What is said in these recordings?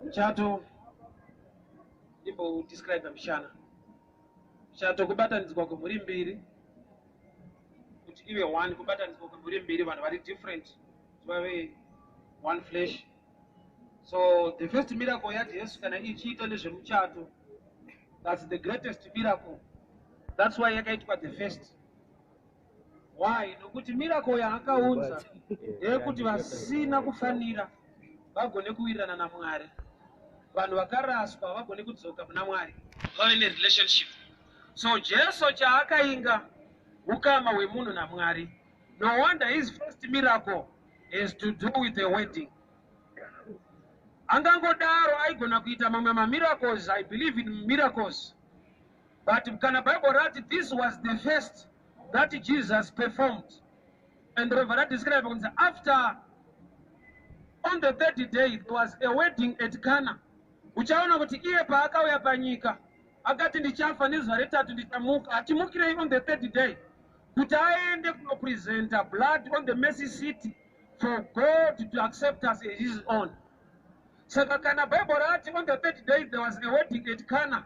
Muchato, ndimbodescribe mushana. Muchato kubatanidzwa kwemhuri mbiri kuti ive one, kubatanidzwa kwemhuri mbiri, vanhu vari different kuti vave one flesh. So the first miracle yaJesu kana ichiita nezvemuchato, that's the greatest miracle. That's why yakaitwa the first. Why? Nokuti miracle yaakaunza ndeyekuti vasina kufanira vagone kuwirirana naMwari, vanhu vakaraswa vagone kudzoka muna Mwari, vave nerelationship. So Jesu chaakainga ukama hwemunhu naMwari. No wonder his first miracle has to do with a wedding. Angangodaro aigona kuita mamwe mamiracles. I believe in miracles, but kana Bible rati this was the first that Jesus performed, and robva radescribe kunzi after, on the third day there was a wedding at Cana, uchaona kuti iye paakauya panyika akati, "Ndichafa, nezuva retatu ndichamuka." Atimukirei on the third day kuti aende kunopresenta blood on the mercy seat for God to accept us as his own. Saka kana Bible rati on the third day there was a wedding at Cana,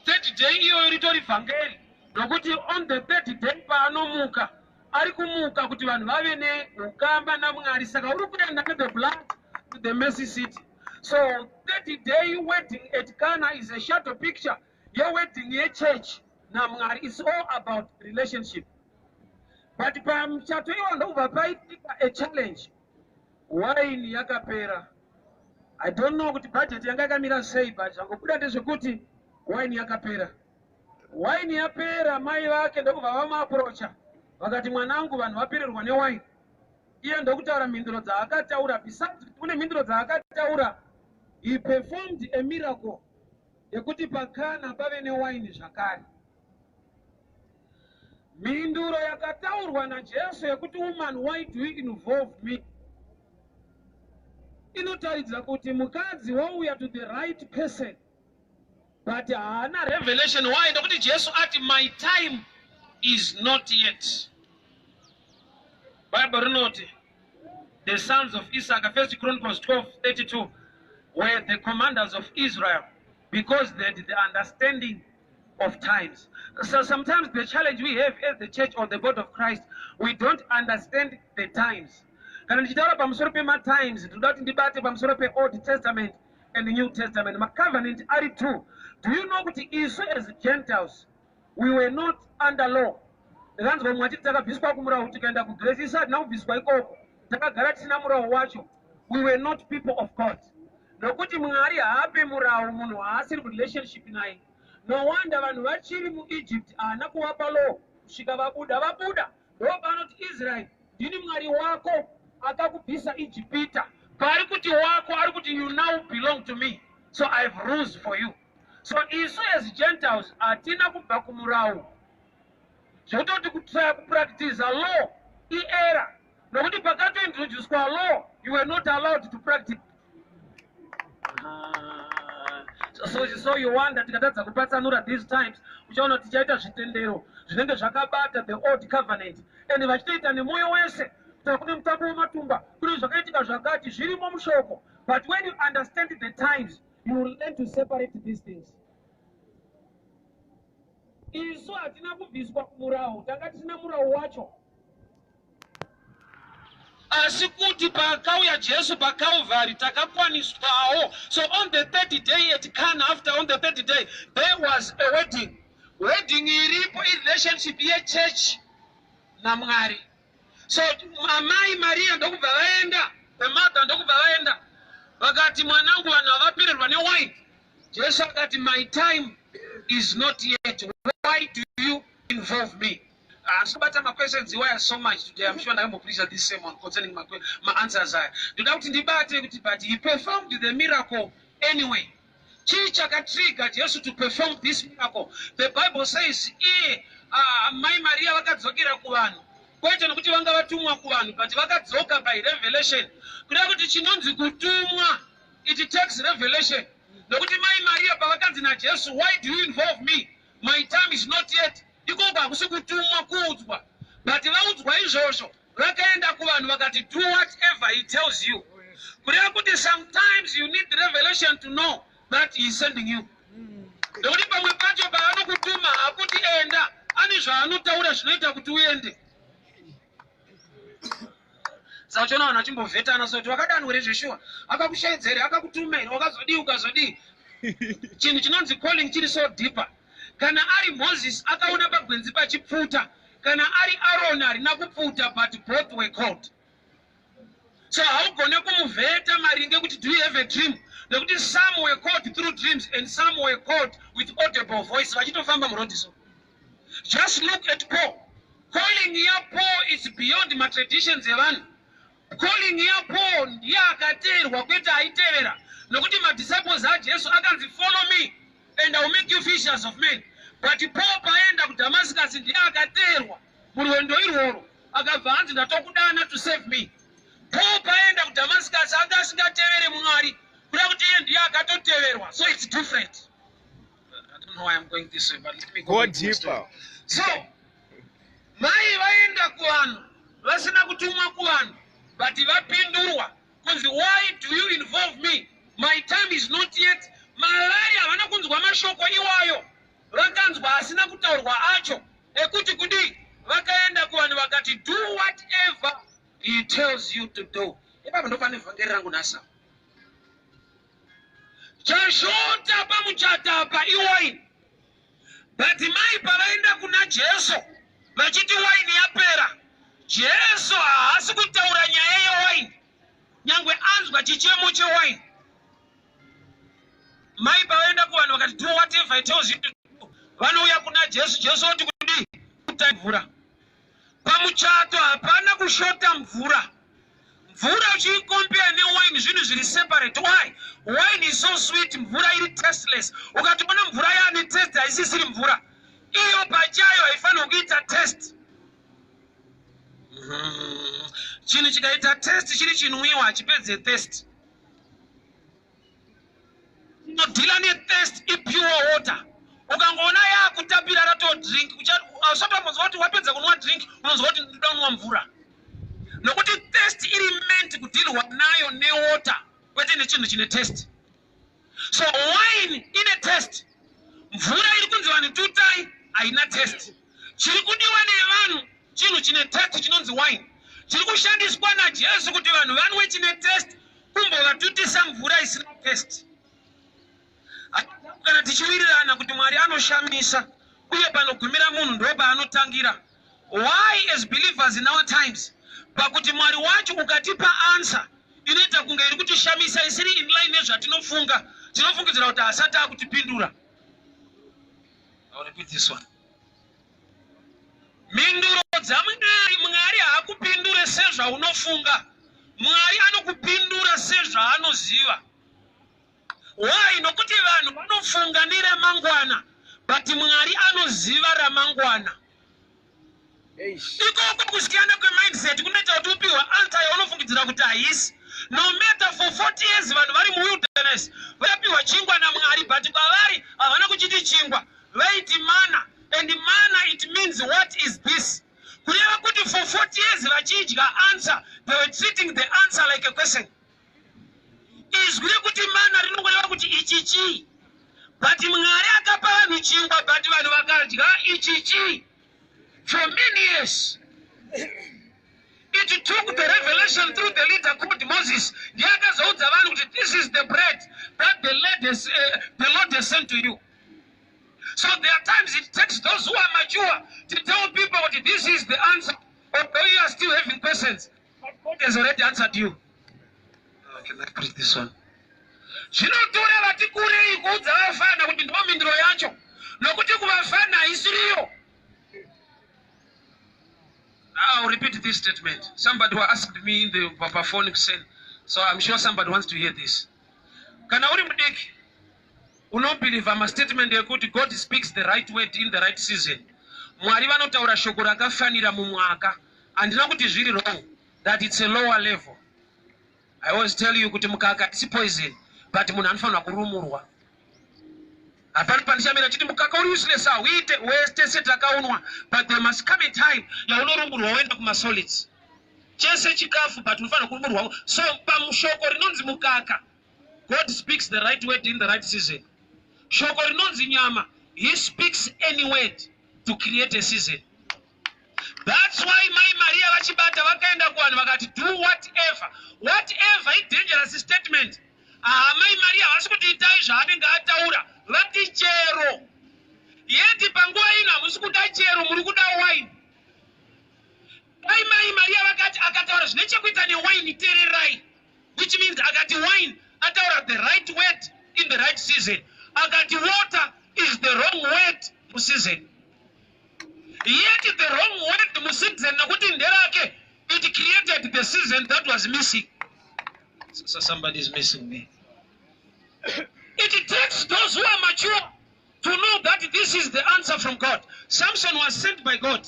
third day iyoyo ritori vhangeri, nokuti on the third day paanomuka, ari kumuka kuti vanhu vave neukama naMwari. Saka uri kuenda nethe blood to the mercy seat. So third day wedding at Cana is a shadow picture yewedding yechurch naMwari. It's all about relationship. But pamuchato iwo ndokubva paitika a challenge: waini yakapera. I don't know kuti budget yanga yakamira sei, but zvangobuda ndezvekuti waini yakapera. Waini yapera, mai vake ndokubva vamuapproacha, vakati, "Mwanangu, vanhu vapererwa newaini." Iye ndokutaura mhinduro dzaakataura. Besides kuti kune mhinduro dzaakataura, he performed a miracle yekuti paKana pave newaini zvakare. Mhinduro yakataurwa naJesu yekuti, "Woman, why do you involve me?" inotaridza kuti mukadzi wauya to the right person, but haana revelation. Why? Ndokuti Jesu ati, "My time is not yet." Bible rinoti the sons of Isaac, First Chronicles 12:32, were the commanders of Israel because they had the understanding of times. So sometimes the challenge we have as the church or the body of Christ, we don't understand the times. Kana ndichitaura pamusoro pematimes, ndinoda kuti ndibate pamusoro peOld Testament and New Testament. Macovenant ari two. Do you know kuti isu as Gentiles, we were not under law? Ndakanzwa mumwe achiti takabviswa kumurau tikaenda kugrace. Isu hatina kubviswa ikoko, takagara tisina murau wacho. We were not people of God, nokuti Mwari haape murau munhu haasiri kurelationship naye. No wonder vanhu vachiri muEgypt haana kuvapa law kusvika vabuda. Vabuda ndo panoti, "Israeri, ndini Mwari wako akakubvisa Ijipita." Paari kuti wako, ari kuti you now belong to me, so I have rules for you. So isu as Gentiles hatina kubva kumurau, zvekutoti kutrya kupractiza law iera, nokuti pakatointroducwa law, you were not allowed to practice. Ah, so you wonder tikatadza kupatsanura these times, uchaona kuti tichaita zvitendero zvinenge zvakabata the old covenant and vachitoita nemwoyo wese, kuti kune mutambo wematumba, kune zvakaitika zvakati zvirimo mushoko. But when you understand the times, you will learn to separate these things. Isu hatina kubviswa kumurau, tanga tisina murau wacho, asi kuti pakauya Jesu paCalvary takakwaniswawo. So on the third day at Cana, after on the third day there was a wedding. Wedding iripo irelationship yechurch naMwari. So amai Mariya ndokubva vaenda, the mother ndokubva vaenda, vakati, "Mwanangu, vanhu havapererwa newine." Jesu akati, "My time is not yet. Why do you involve me?" Handisi kubata maquestions iwaya so much today. I'm sure ndakambopreacha this sermon concerning maanswers aya. Ndoda kuti ndibate kuti but he performed the miracle anyway. Chii chakatrigger Jesu to perform this miracle? The Bible says iye mai Mariya vakadzokera kuvanhu, kwete nokuti vanga vatumwa kuvanhu, but vakadzoka by revelation. Kuda kuti chinonzi kutumwa, it takes revelation, nokuti mai Mariya pavakanzi naJesu, "Why do you involve me? My time is not yet," ikoko hakusi kutumwa, kuudzwa. But vaudzwa izvozvo, vakaenda kuvanhu vakati, "Do whatever he tells you." Kureva kuti sometimes you need revelation to know that he is sending you. Nekuti pamwe pacho paanokutuma hakuti enda, ane zvaanotaura zvinoita kuti uende. Saka uchiona vanhu vachimbovhetana so kuti wakadanwa here zveshuwa, akakushaidza here, akakutuma here, wakazodii ukazodii. Chinhu chinonzi calling chiri so deeper. Kana ari Moses akaona pagwenzi pachipfuta, kana ari Aaron harina kupfuta, but both were called. So haugone kumuvheta maringe kuti do you have a dream, nekuti some were called through dreams and some were called with audible voice vachitofamba muroad. So just look at Paul. Calling yaPaul is beyond matraditions evanhu. Calling yaPaul ndiye akateerwa, kwete aitevera, nokuti madisciples aJesu akanzi, "Follow me and I will make you fishers of men." But Paul paenda kuDamascus ndiye akateerwa murwendo irworwo, akabva anzi, "Ndatokudana to save me." Paul paenda kuDamascus anga asingatevere Mwari, kuda kuti iye ndiye akatoteverwa. So it's different. I don't know why I'm going this way, but let me go Go back to my story. deeper. So mai vaenda kuvanhu vasina kutumwa kuvanhu, but vapindurwa kunzi, "Why do you involve me? My time is not yet." Mavari havana kunzwa mashoko iwayo, vakanzwa asina kutaurwa acho ekuti kudii. Vakaenda kuvanhu vakati, "Do whatever he tells you to do." Ipapo ndopane vhangeri rangu nhasi. Chashota pamuchato apa iwaini, but mai pavaenda kuna Jesu vachiti waini yapera, Jesu haasi kutaura nyaya yewaini, nyangwe anzwa chichemo chewaini. Mai pavaenda kuvanhu vakati, "Do whatever he tells you to do," vanouya kuna Jesu. Jesu oti kudii? "Kutai mvura." Pamuchato hapana kushota mvura. Mvura uchiicompare newaini, zvinhu zviri separate. Why? Wine is so sweet, mvura iri tasteless. Ukatoona mvura yaane taste, haisisiri mvura. Iyo pachayo haifanirwi kuita taste. Chinhu chikaita taste chiri chinwiwa, hachipedze thirst. Inodeala nethirst ipure water. Ukangoona yaakutapira rato drink, usati wambonzwa kuti wapedza kunwa drink, unonzwa kuti ndoda kunwa mvura, nokuti thirst iri meant kudealwa nayo newater, kwete nechinhu chine taste. So wine ine taste. Mvura iri kunzi vanhu tutai haina taste. Chiri kudiwa nevanhu chinhu chine taste chinonzi wine. Chiri kushandiswa naJesu kuti vanhu vanwe chine taste, kumbovatutisa mvura isina taste. Kana tichiwirirana kuti Mwari anoshamisa uye panogumira munhu ndo paanotangira, why as believers in our times, pakuti Mwari wacho ukatipa answer inoita kunge iri kutishamisa, isiri in line nezvatinofunga, tinofungidzira kuti asati akutipindura? I'll repeat this one. Mhinduro dzaMwari, Mwari haakupindure sezvaunofunga. Mwari anokupindura sezvaanoziva. Why? Nokuti vanhu vanofunga neremangwana, but Mwari anoziva ramangwana. Eish. Ikoko kusiyana kwemindset kunoita kuti upiwa answer yaunofungidzira kuti haisi. No matter for 40 years vanhu vari muwilderness vapiwa chingwa naMwari, but kwavari havana kuchiti chingwa, vaiti mana. And mana, it means, "What is this?" Kureva kuti for 40 years vachidya answer, they were treating the answer like a question. Izwi rekuti mana rinongoreva kuti ichi chii? But Mwari akapa vanhu chingwa, but vanhu vakadya ichi chii for many years. It took the revelation through the leader called Moses. Ndiye akazoudza vanhu kuti this is the bread that the Lord has sent to you. So there are times it takes those who are mature to tell people that this is the answer, although you are still having questions, but God has already answered you. Can I preach this one? Zvinotora vati kurei kuudza vafana kuti ndo mhinduro yacho, nokuti kuvafana haisiriyo. I'll repeat this statement. Somebody who asked me in the phone saying, so I'm sure somebody wants to hear this. Kana uri mudiki, unobelieva mastatement ekuti God speaks the right word in the right season. Mwari vanotaura shoko rakafanira mumwaka. Handina kuti zviri wrong, that it's a lower level. I always tell you kuti mukaka isi poison, but munhu anofanirwa kurumurwa. Hapana pandichamira chiti mukaka uri useless, hauite wese, tese takaunwa, but there must come a time yaunorumurwa woenda kumasolids. Chese chikafu, but unofanira kuburwa. So pamushoko rinonzi mukaka, God speaks the right word in the right season. Shoko rinonzi nyama, he speaks any word to create a season. That's why Mai Maria vachibata vakaenda kuvanhu vakati, "Do whatever." Whatever idangerous statement. Ah, Mai Maria havasi kuti itai zvaanenge ataura, vati chero. Yeti panguva ino hamusi kuda chero, muri kuda wine. Dai Mai Maria vakati akataura zvine chekuita newine, teererai, which means akati wine, ataura the right word in the right season. Akati water is the wrong word museason. Yet the wrong word museason, nekuti nderake, it created the season that was missing. So somebody is missing me. It takes those who are mature to know that this is the answer from God. Samson was sent by God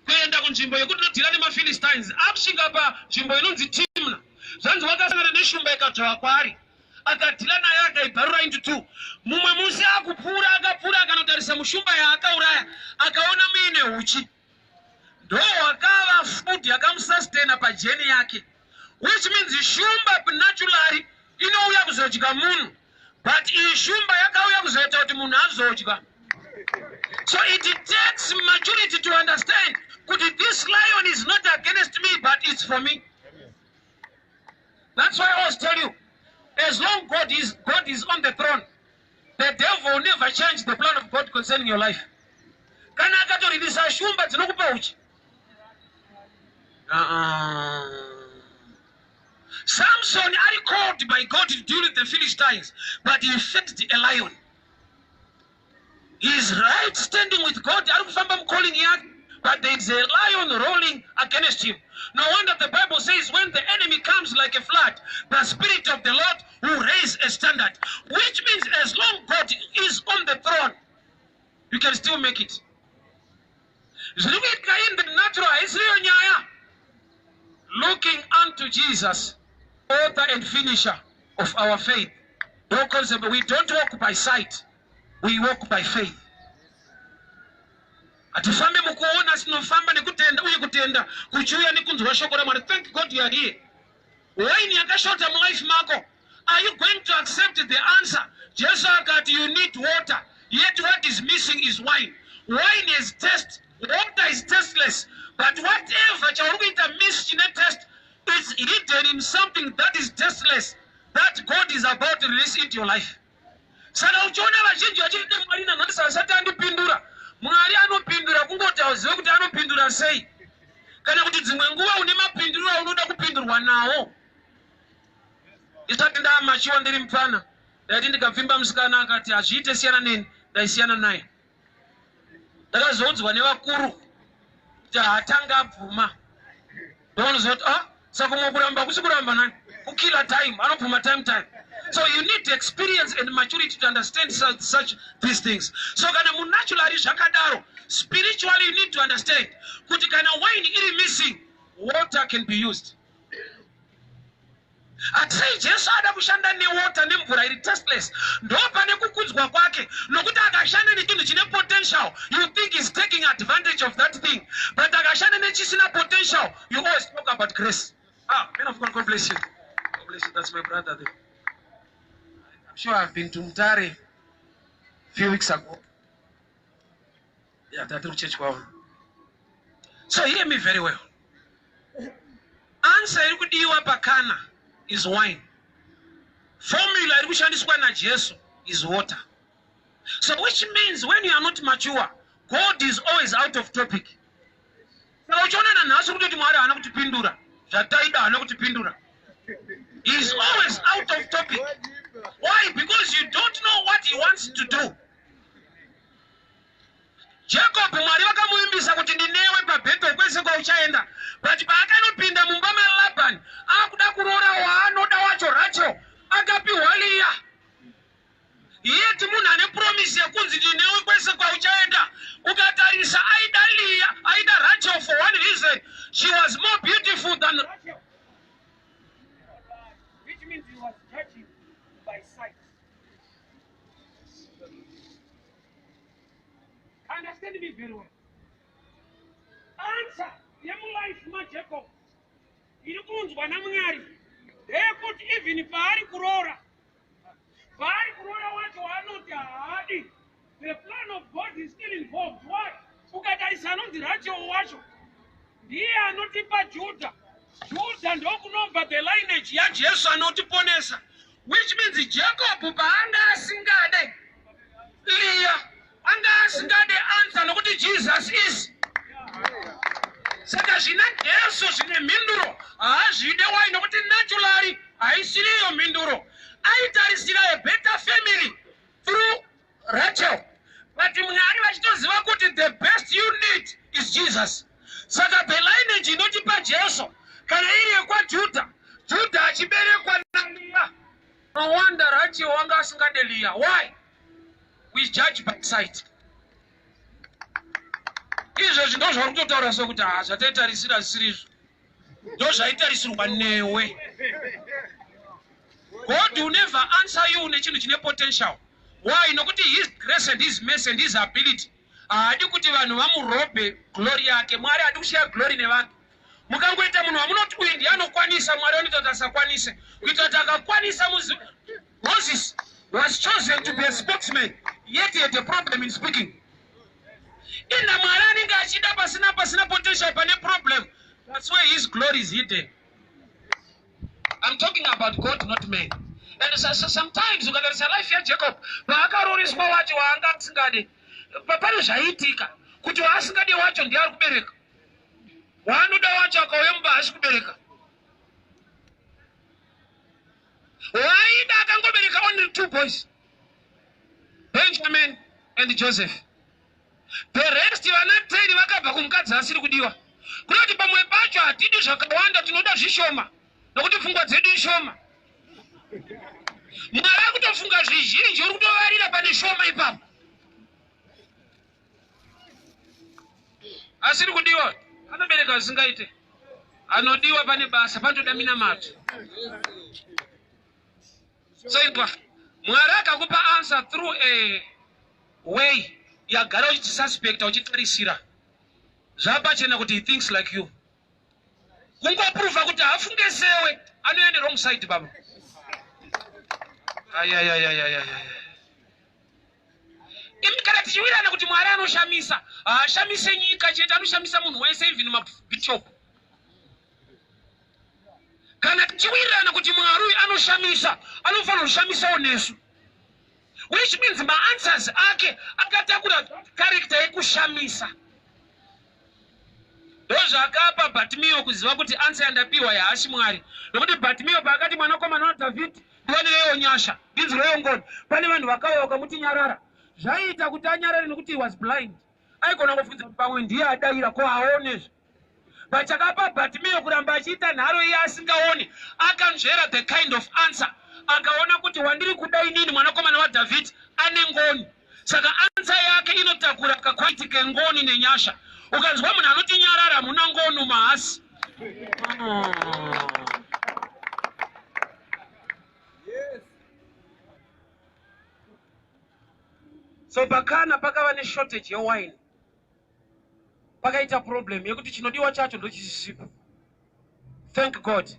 kuenda kunzvimbo yekuti nodhira nemaPhilistines. Akusvika panzvimbo inonzi Timna, zvanzi wakasangana neshumba, ikadzvova kwaari, akadhila nayo, akaibvarura into two. Mumwe musi akupfuura, akapfuura, akanotarisa mushumba yaakauraya, akaona muine uchi. Ndo wakava food yakamusustaina pajourney yake, which means shumba naturally inouya kuzodya munhu, but iyi shumba yakauya kuzoita kuti munhu azodya. So it takes maturity to understand kuti this lion is not against me, but it's for me. That's why I always tell you, as long God is on the throne, the devil will never change the plan of God concerning your life. Kana akatoririsa shumba dzinokupa uchi. Samson ari called by God to deal with the Philistines, but he faced a lion. He is right standing with God, ari kufamba mucalling yake, but there is a lion rolling against him. No wonder the Bible says, when the enemy comes like a flood, the Spirit of the Lord will raise a standard, which means as long God is on the throne, you can still make it. Zviri kuitika in the natural haisiriyo nyaya. Looking unto Jesus, author and finisher of our faith. No concept. We don't walk by sight, we walk by faith. Hatifambi mukuona, asi tinofamba nekutenda, uye kutenda kuchiuya nekunzwa shoko raMwari. Thank God you are here. Waini yakashota mulife mako, are you going to accept the answer? Jesu akati you need water, yet what is missing is wine. Wine is taste, water is tasteless, but whatever chauri kuita miss chine taste is hidden in something that is tasteless that God is about to release into your life. Saka uchiona vazhinji vachiti, "Mwari nanhasi asati andipindura." Mwari anopindura, kungoti hauzive kuti anopindura sei, kana kuti dzimwe nguva une mapinduriro aunoda kupindurwa nawo. Ndisati ndaamachiwa, ndiri mupfana, ndaiti ndikapfimba musikana akati hazviite, siyana neni, ndaisiyana naye. Ndakazoudzwa nevakuru kuti haatanga abvuma. Ndoonozoti, ah, saka umwe kuramba kusi kuramba nani, kukilla time, anobvuma time time. So you need experience and maturity to understand such these things. So kana munaturally zvakadaro, spiritually you need to understand kuti kana wine iri missing, water can be used. Hatisei Jesu ada kushanda newater, nemvura iri tasteless, ndo pane kukudzwa kwake, nokuti akashanda nechinhu chine potential, you think is taking advantage of that thing, but akashanda nechisina potential, you always talk about grace. Ah, man of God, God bless you. God bless you. That's my brother there. I'm sure I've been to Mutare few weeks ago. Yeah, tatiri kuchechi kwavo. So hear me very well. Answer iri kudiwa pakana is wine. Formula iri kushandiswa naJesu is water. So which means when you are not mature, God is always out of topic. Saka uchiona nanhasi kutoti Mwari haana kutipindura zvataida, haana kutipindura, he is always out of topic. Why? Because you don't know what he wants to do. Jacob, Mwari vakamuvimbisa kuti ndinewe paBethel kwese kwauchaenda, but paakanopinda mumba maLabhani akuda kuroora waanoda wacho, Rachel, akapiwa Liya. Yeti munhu ane promise yekunzi ndinewe kwese kwauchaenda, ukatarisa aida Liya, aida Rachel for one reason: she was more beautiful than Rachel, which means he was judging by sight. Understand me very well. Answer yemulife maJacob. Iri kuunzwa naMwari ndeyekuti even paari kuroora, paari kuroora wacho waanoti haadi, the plan of God is still involved. Why? Ukatarisa anonzi Rachel wacho ndiye anotipa Judah. Judah ndokunobva the lineage yaJesu anotiponesa, which means Jacob paanga asingade Leah, anga asingade answer nokuti Jesus is. Saka zvina Jesu zvine mhinduro haazvide. Why? Nokuti naturally haisiriyo mhinduro. Aitarisira a better family through Rachel, but Mwari vachitoziva kuti the best you need is Jesus. Saka the lineage inotipa Jesu kana iri yekwaJudha, Judha achiberekwa naLeah. No wonder Rachel wanga asingade Leah. Why? We judge by sight. Izvezvi ndo zvauri kutotaura sokuti ha, zvataitarisira zvisiri izvo, ndo zvaitarisirwa newe. God will never answer you nechinhu chine potential. Why? Nokuti his grace and his mercy and his ability, haadi kuti vanhu vamurobhe glory yake. Mwari haadi kushaya glory nevanhu. Mukangoita munhu wamunoti uyu ndiye anokwanisa, Mwari anoita kuti asakwanise, kuita kuti akakwanisa. Muzi Moses was chosen to be a spokesman, yet he had a problem in speaking. Ina Mwari anenge achida pasina potential, pane problem. That's where his glory is hidden. I'm talking about God, not man. And so sometimes ukatarisa life yaJacob, paakaroriswa wacho waanga asingade, pane zvaiitika kuti waasingade wacho ndiye ari kubereka. Waanoda wacho akauya mumba haasi kubereka. Waida akangobereka only two boys, Benjamin and Joseph. The rest vana 10 vakabva kumukadzi asiri kudiwa. Kuda kuti pamwe pacho hatidi zvakawanda, tinoda zvishoma nokuti pfungwa dzedu ishoma. Mwari akutofunga zvizhinji, uri kutovarira pane shoma ipapo. Asiri kudiwa anobereka zvisingaite, anodiwa pane basa, panotoda minamato. So inzwa, Mwari akakupa answer through a way yagara uchisuspecta, uchitarisira, zvapachena kuti he thinks like you. Kungoprova kuti hafunge sewe, anoende wrong side, baba. Ayayayayayaya, imi, kana tichiwirana kuti Mwari anoshamisa, haashamise nyika chete, anoshamisa munhu wese, even mabishop. Kana tichiwirirana kuti Mwari uyu anoshamisa, anofanira kushamisawo nesu, which means maanswers ake akatakura character yekushamisa. Ndozvakapa Bartimeo kuziva kuti answer yandapiwa yaasi Mwari, nokuti Bartimeo paakati, "Mwanakomana waDhavhidhi, ndiwanireiwo nyasha, ndinzwireiwo ngoni," pane vanhu vakauya vakamuti, "Nyarara." Zvaiita kuti anyarare nokuti he was blind. Aigona kufunza kuti pamwe ndiye adayira, ko aonezve. Pachakapa Bartimeo kuramba achiita nharo iye asingaoni, akanzvera the kind of answer, akaona kuti wandiri kuda inini, mwanakomana waDhavhidhi, ane ngoni. Saka answer yake inotakura kakwaiti kengoni nenyasha. Ukanzwa munhu anoti, "Nyarara," hamuna ngoni maasi. So pakana pakava neshortage yewine, pakaita problem yekuti chinodiwa chacho ndochisisipo. Thank God,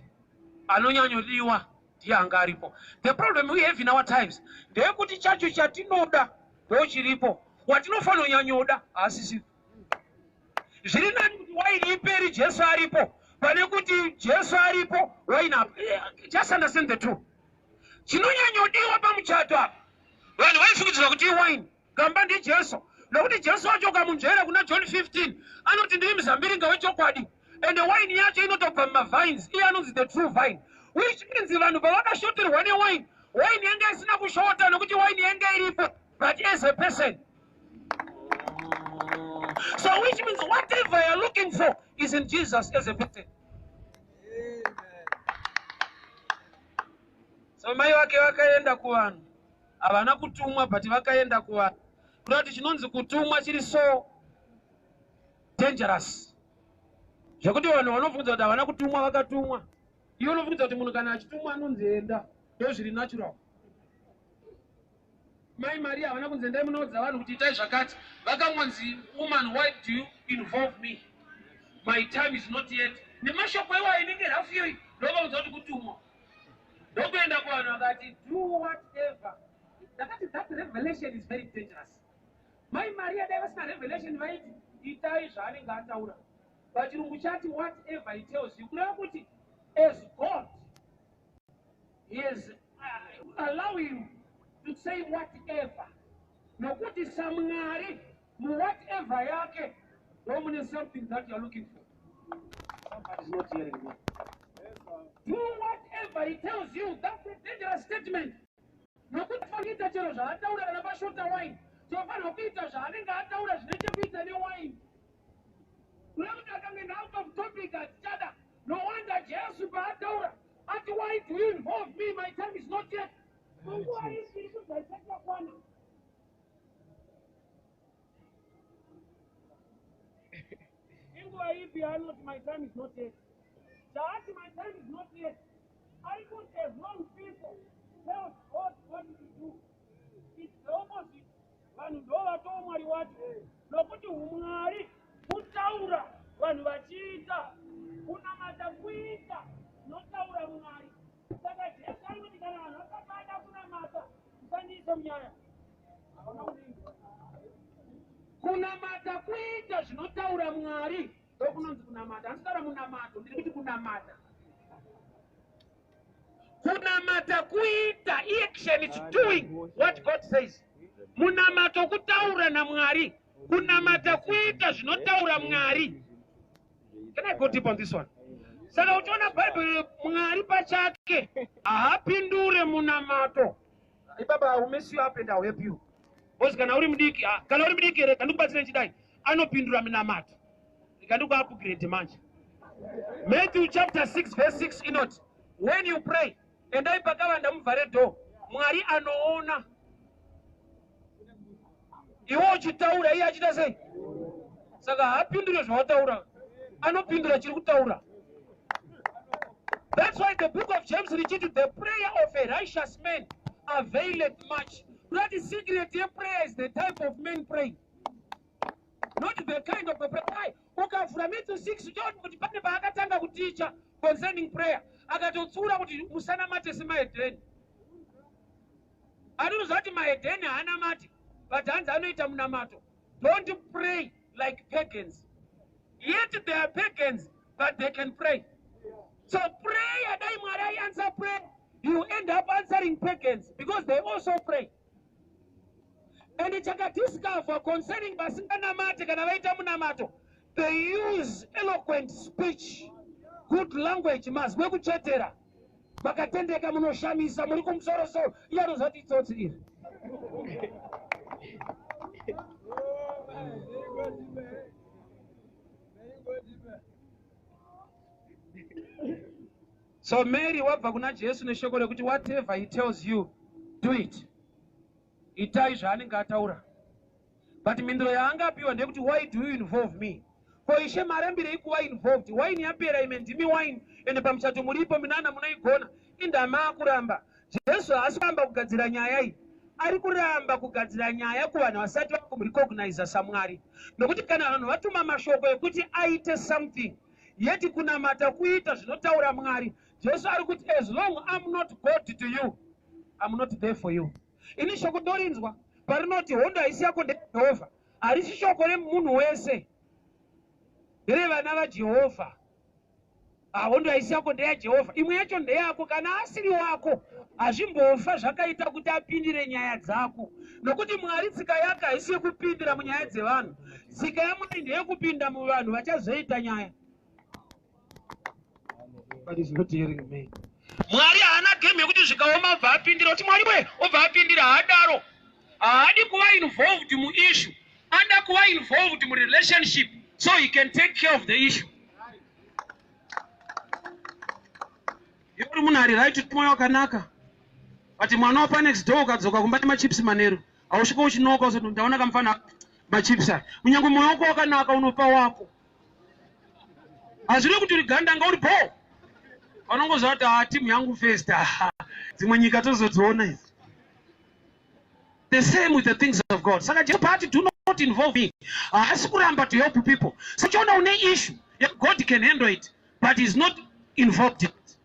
anonyanyodiwa ndiye anga aripo. The problem we have in our times ndeyekuti chacho chatinoda ndo chiripo, watinofanira kunyanyoda haasisipo. Zviri nani kuti waini iperi Jesu aripo, pane kuti Jesu aripo, waini. Just understand the two. Chinonyanyodiwa pamuchato apa, vanhu vaifungidzira kuti iwaini, gamba ndiJesu, nokuti Jesu wacho ukamunzvera kuna John 15 anoti, "Ndiri muzambiringa wechokwadi," ende waini yacho inotobva mumavines. Iye anonzi the true vine, which means vanhu pavakashoterwa newaini, waini yanga isina kushota nokuti waini yanga iripo, but as a person. So which means whatever you're looking for is in Jesus as a person. So mai vake vakaenda kuvanhu. Havana kutumwa, but vakaenda kuvanhu, kuda kuti chinonzi kutumwa chiri so dangerous zvekuti vanhu vanobvunza kuti havana kutumwa, vakatumwa. Iwe unobvunza kuti munhu kana achitumwa anonzi enda, ndo zviri natural. Mai Maria havana kunzi, "Endai munoudza vanhu kuti itai zvakati." Vakangonzi, "Woman, why do you involve me? My time is not yet." Nemashoko iwayo inenge rafu iyoyi ndovaudza kuti kutumwa. Ndokuenda kuvanhu vakati do whatever. Ndakati that revelation is very dangerous. Mai Maria dai vasina revelation vaiti itai zvaanenge ataura. Pachirungu chati whatever he tells you. Kureva kuti as God he is allow him to say whatever. Nokuti saMwari muwhatever yake ndomune something that you are looking for. Somebody is not hearing me. Do whatever he tells you. That's a dangerous statement. Nokuti fanira kuita chero zvaataura kana pashota wine. Tinofanirwa kuita zvaanenge ataura zvine chekuita newine. Kureva kuti akangoenda out of topic hatichada. No wonder Jesu paataura ati why do you involve me? My time is not yet. Munguva iyi iri kunzi haisati yakwana. Inguva ipi yaanoti my time is not yet? Chaati my time is not yet. Ari kuti as long people tell God what to do. It's the opposite. Vanhu ndo vatoo Mwari wacho. Nokuti humwari kutaura vanhu vachiita. Kunamata kuita zvinotaura Mwari. Saka Jesu ari kuti kana vanhu vasati vada kunamata, musandiise munyaya. Kunamata kuita zvinotaura Mwari ndokunonzi kunamata. Handisi kutaura munamato, ndiri kuti kunamata. Kunamata kuita, action is doing what God says. Munamato kutaura naMwari. Kunamata kuita zvinotaura Mwari. Can I go deep on this one? Saka uchiona Bhaibheri Mwari pachake haapindure munamato. Ibaba, I will mess you up and I will help you. Because kana uri mudiki, ah, kana uri mudiki here, kandikubatsira nchidai, anopindura minamato. Ikandiku upgrade manje. Matthew chapter 6 verse 6 inoti, when you pray, endai pakavanda muvhare door. Mwari anoona. Iwe uchitaura iye achiita sei? Saka haapindure zvawataura. Anopindura chiri kutaura. That's why the book of James richiti the prayer of a righteous man availeth much. Kurati secret yeprayer is the type of man praying. Not the kind of a prayer. Why? Ukavhura Matthew 6 uchaona kuti pane paakatanga kuticha concerning prayer. Akatotsiura kuti musanamate semahedheni. Anotoziva kuti mahedheni haanamati, but hanzi anoita munamato. Don't pray like pagans. Yet they are pagans, but they can pray. So prayer, dai Mwari answer prayer, you end up answering pagans because they also pray. And chakadiscover concerning vasinganamate kana vaita munamato, they use eloquent speech, good language, mazwi ekutsvetera. Vakatendeka munoshamisa muri kumusorosoro, iye anoziva kuti itsotsi iri. So Mary wabva kuna Jesu neshoko rekuti whatever he tells you, do it. Itai zvaanenge ataura. But mhinduro yaangapiwa ndeyekuti why do you involve me? Ko ishe marambirei kuva involved? Wine yapera ime ndimi wine ende pamuchato muripo minana munoigona. Indama akuramba. Jesu haasi kuramba kugadzira nyaya iyi. Ari kuramba kugadzira nyaya kuvanhu vasati vakumurecognize saMwari. Nokuti kana vanhu vatuma mashoko ekuti aite something, yet kunamata kuita zvinotaura Mwari, Jesu ari kuti as long I'm not God to you, I'm not there for you. Ini shoko ndorinzwa parinoti hondo haisi yako ndeyaJehovha. Harisi shoko remunhu wese, nderevana vaJehovha. Hondo haisi yako ndeyaJehovha. Imwe yacho ndeyako. Kana asiri wako hazvimbofa zvakaita kuti apindire nyaya dzako, nokuti Mwari tsika yake haisi yekupindira munyaya dzevanhu. Tsika yaMwari ndeyekupinda muvanhu vachazoita nyaya. But he's not hearing me. Mwari haana game yekuti zvikaoma obva apindira kuti Mwari we obva apindira. Haadaro. Haadi kuva involved muissue, ada kuva involved murelationship so he can take care of the issue. Iwe uri munhu ari right, moyo wakanaka, but mwana wapa next door ukadzoka kumba nemachips manheru, hausvika uchinoka usati ndaona kamufana machips aya. Kunyange moyo wako wakanaka unopa wako, hazviri kuti uri gandanga uri bho, vanongoziva kuti haa timu yangu first, dzimwe nyika tozodziona idzi. The same with the things of God. Saka Jesu paati do not involve me, haasi kuramba to help people. So uchiona une issue, God can handle it. But is not involved in it.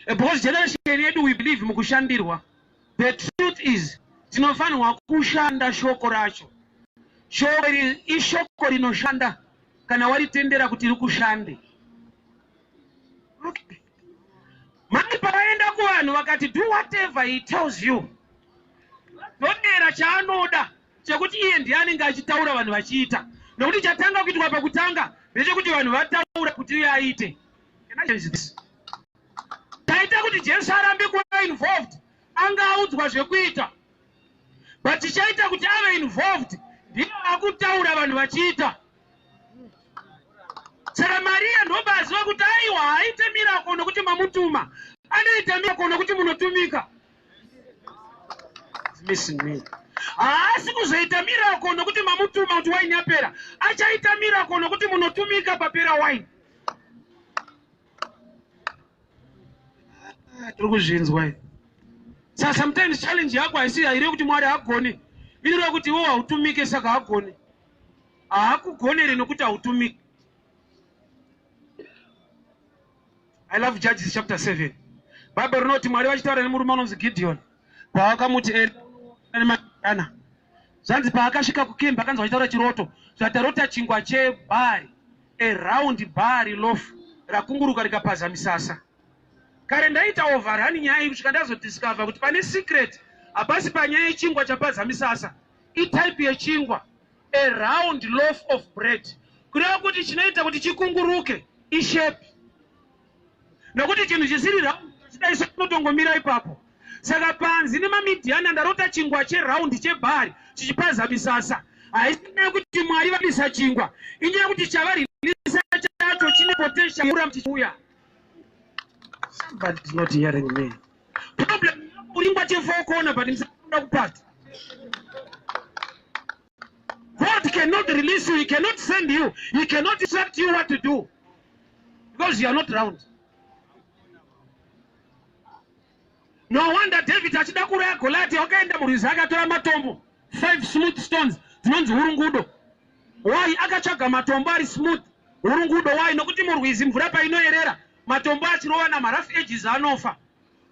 Because generation yedu, we believe mukushandirwa. The truth is, tinofanirwa kushanda shoko racho. Shoko iri ishoko rinoshanda kana waritendera kuti rikushande. Okay. Mai pavaenda kuvanhu vakati, "Do whatever he tells you," vodera chaanoda chekuti iye ndiye anenge achitaura, vanhu vachiita, nokuti chatanga kuitwa pakutanga ndechekuti vanhu vataura kuti iye aite. Can I change this? Taita kuti Jesu arambe kuva involved. Anga audzwa zvekuita, but tichaita kuti ave involved ndiye akutaura, vanhu vachiita. Saka Mariya ndobaziva kuti aiwa, haaite miracle nokuti mamutuma, anoita miracle nokuti munotumika. It's missing me. Haasi kuzoita miracle nokuti mamutuma kuti waini yapera. Achaita miracle nokuti munotumika papera waini. Ah, tiri kuzvinzwa iyi. Saka sometimes challenge yako haisi haire kuti Mwari hagoni, inoreva kuti iwe hautumike, saka hagoni, haakugonere nokuti hautumiki. I love Judges chapter 7. Bible rinoti Mwari vachitaura nemurume anonzi Gideon, paakamuti ana, zvanzi paakasvika kukembi akanzi vachitaura chiroto, zvatarota chingwa chebhari, a round barley loaf rakunguruka rikapaza misasa. Kare ndaita overrun nyaya iyi kusvika ndazodiscover kuti pane secret. Hapasi panyaya yechingwa chapaza misasa, itype yechingwa, a round loaf of bread, kureva kuti chinoita kuti chikunguruke ishape, nokuti chinhu chisiri round chidai chinotongomira ipapo. Saka panzi nemaMidhiani, ndarota chingwa cheround chebhari chichipaza misasa. Haisi nyaya yekuti Mwari vabisa chingwa, inyaya yekuti chavaririsa chacho chine potential yekuramba chichiuya. Somebody is not hearing me. Problem, uringwa chefour corner, but musakuda kupata. God cannot release you, he cannot send you, he cannot instruct you what to do because you are not round. No wonder David achida kuuraya Goliath wakaenda murwizi akatora matombo, five smooth stones dzinonzi hurungudo. Why akatsvaga matombo ari smooth, hurungudo? Why? Nokuti murwizi mvura painoerera, matombo achirova namarough edges anofa,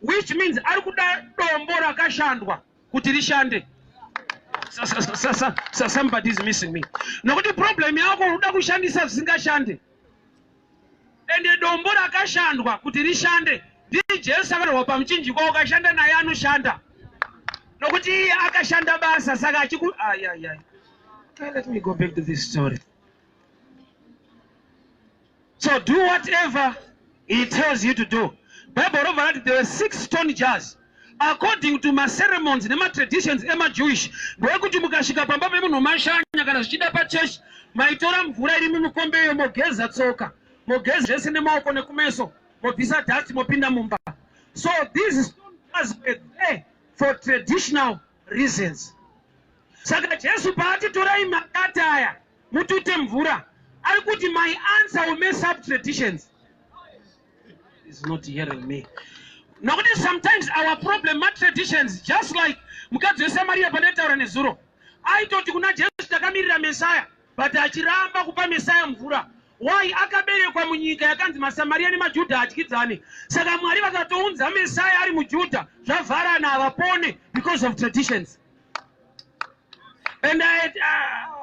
which means ari kuda dombo rakashandwa kuti rishande. Somebody is missing me, nokuti problem yako unoda kushandisa zvisingashande. Ende dombo rakashandwa kuti rishande ndiJesu akarwa pamuchinjikwa. Ukashanda naye anoshanda, nokuti iye akashanda basa. Saka achiku ayayay. Let me go back to this story. So do whatever he tells you to do. Bible robva rati there were six stone jars. According to maceremonies nematraditions emaJewish, ndeyekuti mukasvika pamba pemunhu mashanya kana zvichida pachechi, maitora mvura iri mumukombe iyo, mogeza tsoka, mogeza zvese nemaoko nekumeso, mobvisa dust, mopinda mumba. So these stone jars were there for traditional reasons. Saka Jesu paati, "Torai makati aya mutute mvura," ari kuti, "My answer will mess up traditions." Is not hearing me, nokuti sometimes our problem matraditions. Just like mukadzi weSamariya pandaitaura nezuro, aitoti kuna Jesu, "Takamirira Mesaya," but achiramba kupa Mesaya mvura. Why? Akaberekwa munyika yakanzi maSamariya nemaJudha hadyidzani. Saka Mwari vakatounza Mesaya ari muJudha, zvavharana, havapone because of traditions. And I,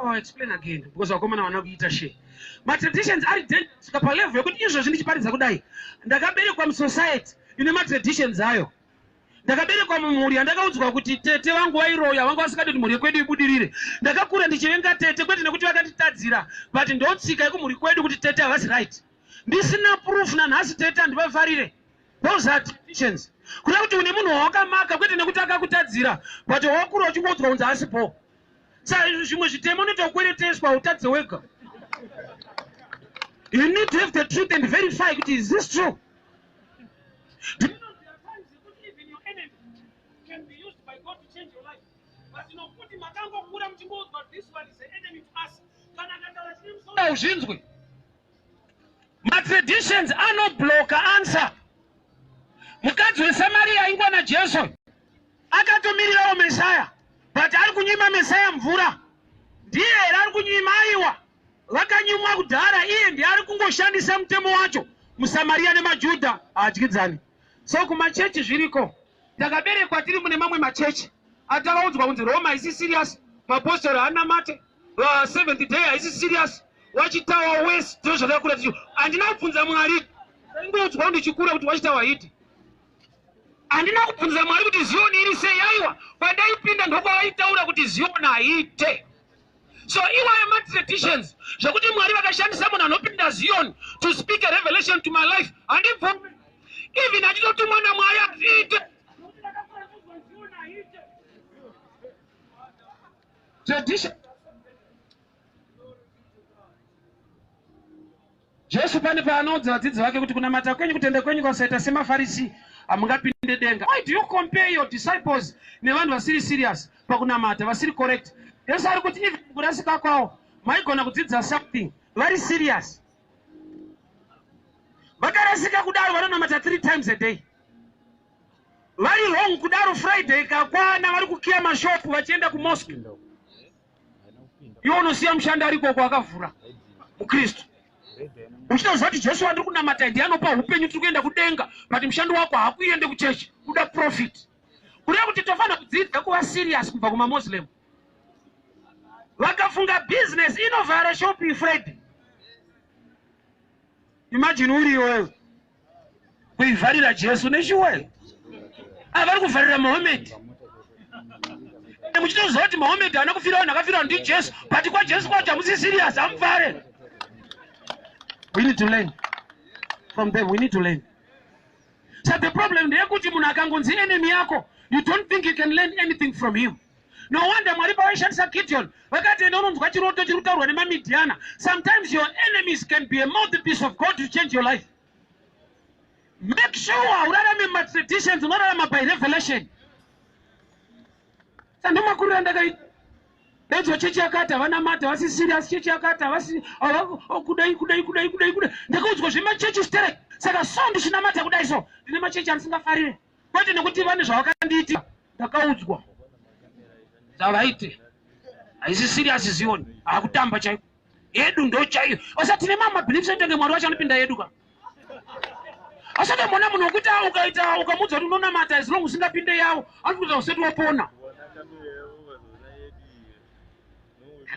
oh, explain again because vakomana vana kuita she matraditions ari dangerous palevel yekuti izvozvi ndichiparidza kudai, ndakaberekwa musociety ine matraditions ayo. Ndakaberekwa mumhuri yandakaudzwa kuti tete vangu vairoya, vanga vasingadi kuti mhuri yekwedu ibudirire. Ndakakura ndichivenga tete, kwete nekuti vakanditadzira, but ndotsika yekumhuri kwedu kuti tete havasi right. Ndisina proof, nanhasi tete handivafarire. Those are traditions, kuda kuti une munhu wawakamaka, kwete nekuti akakutadzira, but wakura uchingoudzwa kunzi asipo. Sa zvimwe zvitemo unoita kukwereteswa, utadze wega. You need to have the truth and verify kuti, is this true? Do you know there are times yekuti even your enemy can be used by God to change your life? But nokuti makangokura muchingoudzwa, "This one is the enemy to us," kana akataura chine musoro hauzvinzwi. Matraditions anobloka answer. Mukadzi weSamariya aingwa naJesu akatomirirawo Mesaya, but ari kunyima Mesaya mvura. Ndiye here ari kunyima? Aiwa. Vakanyimwa kudhara, iye ndiye ari kungoshandisa mutemo wacho. MuSamariya nemaJudha haadyidzani. So kumachechi zviriko. Takaberekwa tiri mune mamwe machechi atakaudzwa kunzi Roma haisi serious, mapostori haanamate, Seventh Day haisi serious, Watchtower west. Ndizvo zvatakakura tichi. Handina kubvunza Mwari, ndaingoudzwa ndichikura kuti Watchtower haiti. Handina kubvunza Mwari kuti Zioni iri sei. Aiwa, kwandaipinda ndokwavaitaura kuti Zioni haiite. So iwayo matraditions zvekuti Mwari vakashandisa munhu anopinda Zion to speak a revelation to my life, handibvumi. Even achitotumwa naMwari, hazviite. Tradition. Jesu pane paanoudza vadzidzi vake kuti kunamata kwenyu, kutenda kwenyu kwasaita semaFarisi, hamungapinde denga. Why do you compare your disciples nevanhu vasiri serious pakunamata, vasiri correct? Jesu ari kuti even kurasika kwavo maigona kudzidza something. Vari serious. Vakarasika kudaro vanonamata 3 times a day. Vari wrong kudaro, Friday kakwana vari kukiya mashopu vachienda kumosque. Iwe unosiya mushandi ari ikoko akavhura, muKristu, uchitoziva kuti Jesu wandiri kunamata ndiye anopa upenyu, tiri kuenda kudenga, but mushandi wako haakuende kuchechi, kuda profit. Kureva kuti tofanira kudzidza kuva serious kubva kumaMuslim. Vakafunga business, inovhara shop Friday. Imagine uri iwewe kuivharira Jesu neshuwa. Avari kuvharira Mohammed, muchitoziva kuti Mohammed haana kufira vanhu, akafira ndiJesu, but kwaJesu kwacho hamusi serious, hamuvhare. We need to learn from them. We need to learn. So the problem ndeyekuti munhu akangonzi enemy yako, you don't think you can learn anything from him. No wonder Mwari pavaishandisa Gideon vakati, "Enda unonzwa chiroto chiri kutaurwa nemaMidhiana." Sometimes your enemies can be a mouthpiece of God to change your life. Make sure urarame mumatraditions, unorarama by revelation. Sandomakuriro andakaita, daidzwa chechi yakati havana mata, havasi serious, chechi yakati havasi kudai, kudai, kudai, kudai, kudai. Ndakaudzwa zvemachechi sterek. Saka so ndichinamata kudai, so ndine machechi andisingafarire, kwete nekuti vane zvavakandiitira. Ndakaudzwa zvavaite, haisi serious. Zioni hakutamba chaiko, yedu ndo chaiyo. Asa tine mamwe mabeliefs aitenge Mwari wacho anopinda yedu ka. Asatomboona munhu wekuti ukaita ukamuudza kuti unonamata, as long usingapinde yavo, anokuita usati wapona.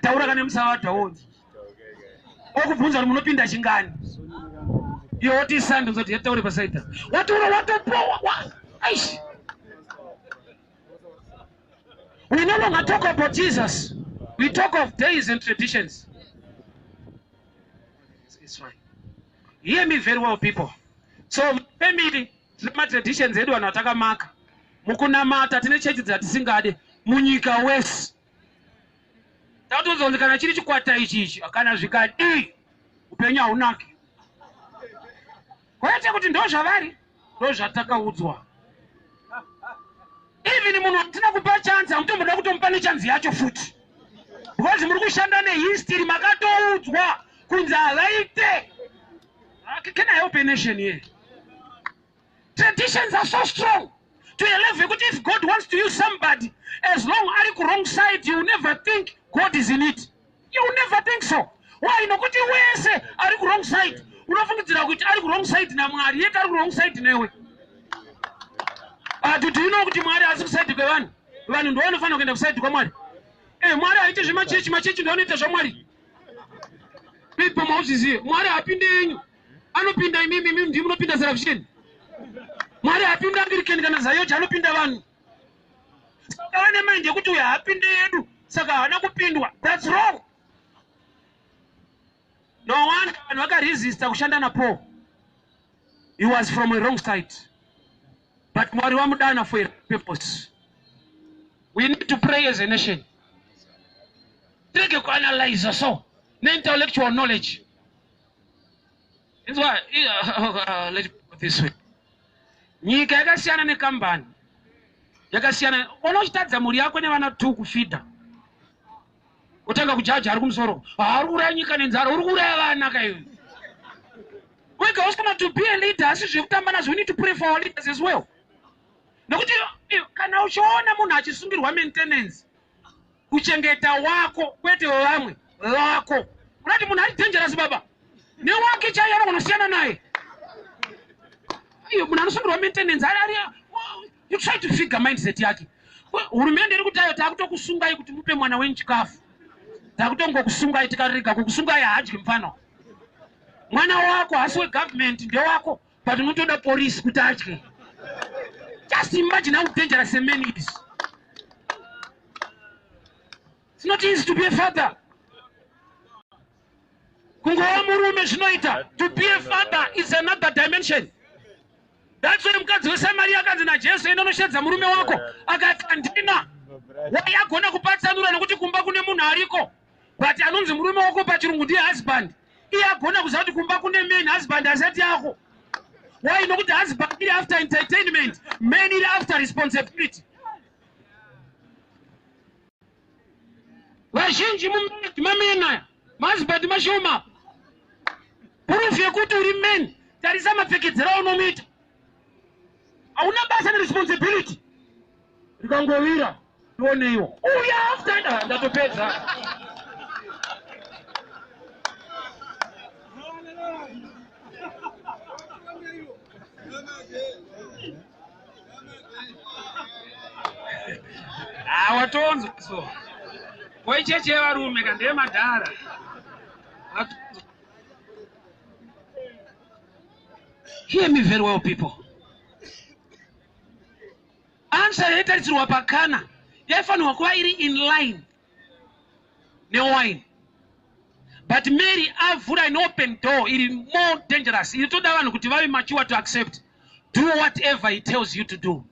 Taura kana musavadhaonzi okubvunza kuti munopinda chingani, iwe woti Sunday, uzoti yataure pasaita wataura watopowa. Aish, we no longer talk about Jesus, we talk of days and traditions. It's fine. Hear me very well, people. So family, tine matraditions edu, vanhu vatakamaka mukunamata. Tine chechi dzatisingade munyika wese. Takatozonzi kana chiri chikwata ichi ichi, kana zvikadii, upenyu haunaki. Kwete kuti ndo zvavari, ndo zvatakaudzwa. Even munhu hatina kupa chance, hamutomboda kutomupa nechanzi yacho futi, because muri kushanda nehistory, makatoudzwa kunzi havaite. Can I help a nation here? Traditions are so strong to a level yekuti if God wants to use somebody, as long ari kuwrong side, you will never think God is in it. You will never think so. Why? Nokuti wese ari kuwrong side unofungidzira kuti ari kuwrong side naMwari, yet ari kuwrong side newe. Do you know kuti Mwari haasi kuside kwevanhu? Vanhu ndo vanofanira kuenda kuside kwaMwari. Mwari haiti zvemachechi, machechi ndo anoita zvamwari. People, mauzvizive, Mwari haapinde yenyu, anopinda imimi. Imimi ndimi munopinda salvation. Mwari haapinde Anglican kana ZAOGA, anopinda vanhu. Saka vane mind yekuti uyu haapinde yedu, saka haana kupindwa. That's wrong. No wonder vanhu vakaresista kushanda naPaul. He was from a wrong side, but Mwari wamudana for a purpose. We need to pray as a nation. Tirege kuanalyza so neintellectual knowledge. Inzwa, let me put this way. Nyika yakasiyana nekambani, yakasiyana. Ona uchitadza mhuri yako nevana tu kufeeda, utanga kujaja ari kumusoro, ari kuuraya nyika nenzara. Uri kuuraya vana kaiwe. Wega usikana to be a leader, asi zvekutamba nazvo. We need to pray for our leaders as well, nekuti kana uchiona munhu achisungirwa maintenance, kuchengeta wako kwete wevamwe, vako. Unati munhu ari dangerous baba. Newake chaiye anogona kusiyana naye. Iyo munhu anosungirwa maintenance ari ari you try to figure mindset yake. Hurumende iri kuti ayo takutokusungai kuti mupe mwana wenyu chikafu. Takutongokusungai tikarega kukusungai haadyi mfana. Mwana wako hasi wegovernment ndewako but unotoda police kuti adye. Just imagine how dangerous a man is. It's not easy to be a father. Kungova murume zvinoita. To be a father is another dimension. That's why mukadzi weSamaria akanzi naJesu enda unoshedza murume wako akati handina. Wai agona kupatsanura nokuti kumba kune munhu ariko. But anonzi murume wako pachirungu ndiye husband. Iye agona kuziva kuti kumba kune man husband asati yako. Why? Nokuti husband iri after entertainment, man iri after responsibility. Vazhinji mumarriage mamene aya mahusband mashoma. Proof yekuti uri man, tarisa mapfekedzero aunomuita. Hauna basa neresponsibility. Rikangovira tioneiwo. Uya after ndatopedza. Ah, watonzwa so. Waicheche yevarume ka ndeyemadhara. Hear me very well people. Answer yaitarisirwa pakana yaifanirwa kuva iri in line newine. But Mary avhura an open door iri more dangerous. Iri toda vanhu kuti vave mature to accept. Do whatever he tells you to do.